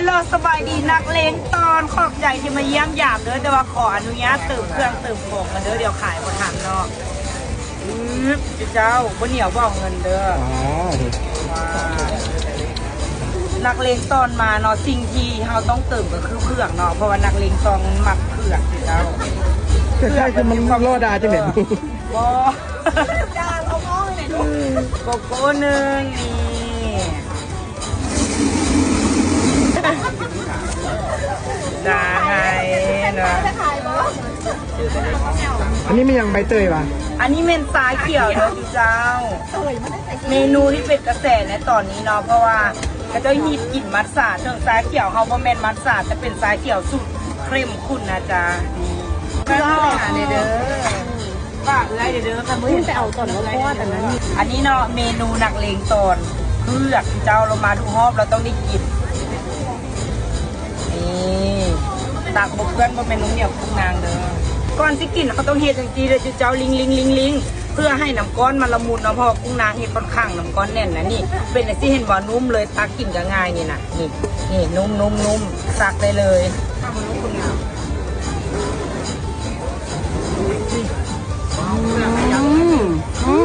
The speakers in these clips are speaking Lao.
ເລີ ສະບາຍດີນັກເລງຕອນ ຂອບໃຈທີ່ມາຢ້ຽມຢາມເດີ ແຕ່ວ່າຂໍອະນຸຍາດເຕີມເຄື່ອງເຕີມຂອງກັນເດີ ດຽວຂາຍບໍ່ທັນເນາະ. ອືມ ເຈົ້າ ບໍ່ໜຽວບໍ່ເອົາເງິນເດີ. ອໍ ນັກເລງຕອນມາເນາະ ສິ່ງທີ່ເຮົາຕ້ອງເຕີມກໍຄືເຜືອກເນາະ ເພາະວ່ານັກເລງຕອນມັກເຜືອກເຈົ້າ. ແຕ່ໃຊ່ຄືມັນລໍດ່າຈັ່ງໃດ? ບໍ່ ໂກໂກ້ໜຶ່ງນີ້ ໄດ້ເນາະ. ອັນນີ້ແມ່ນຫຍັງ ໃບເຕີຍຫວາ? ອັນນີ້ແມ່ນຊາຂຽວເດີເຈົ້າ. ເມນູທີ່ເປັນກະແສໃນຕອນນີ້ເນາະ ເພາະວ່າເຂົາເຈົ້າຮິດກິນມັດສາ ເຖິງຊາຂຽວເຮົາບໍ່ແມ່ນມັດສາ ແຕ່ເປັນຊາຂຽວສູດເຂັ້ມຂຸ້ນນະຈ໊ະ. ນີ້ ເພື່ອເຮົາຫາແດ່ເດີ ຝາກເອື້ອຍເດີ ຄັນບໍ່ເຫັນໄປເອົາຕອນເຮົາຄອດອັນນັ້ນ. ອັນນີ້ເນາະ ເມນູນັກເລງຕອນ ເຜືອກເຈົ້າ ລາວມາທຸກຮອບລາວຕ້ອງໄດ້ກິນ. ນີ້ ຕັກບໍ່ເປື້ອນ ບໍ່ແມ່ນໜຸ່ມໜຽວກຸ້ງນາງເດີ. ກ່ອນຊິກິນເຮົາຕ້ອງເຮັດຈັ່ງຊີ້ເດີເຈົ້າ ລິງໆໆໆ ເພື່ອໃຫ້ນ້ຳກ້ອນມັນລະມຸນເນາະ ເພາະວ່າກຸ້ງນາງເຮັດຂ້ອນຂ້າງນ້ຳກ້ອນແໜ້ນນະ. ນີ້ ເປັນຈັ່ງຊີ້ ເຫັນບໍ່? ນຸ້ມເລີຍ ຕັກກິນກໍງ່າຍນີ້ນະ. ນີ້ ນີ້ ນຸ້ມໆໆ ຕັກໄດ້ເລີຍ. ອືມ ອື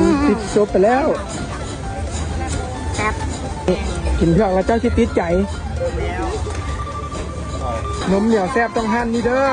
ມ ຕິດສົບໄປແລ້ວ. ແຊບ ກິນເຜືອກແລ້ວເຈົ້າຊິຕິດໃຈ. ໜຸ່ມໜຽວແຊບຕ້ອງຮ້ານນີ້ເດີ.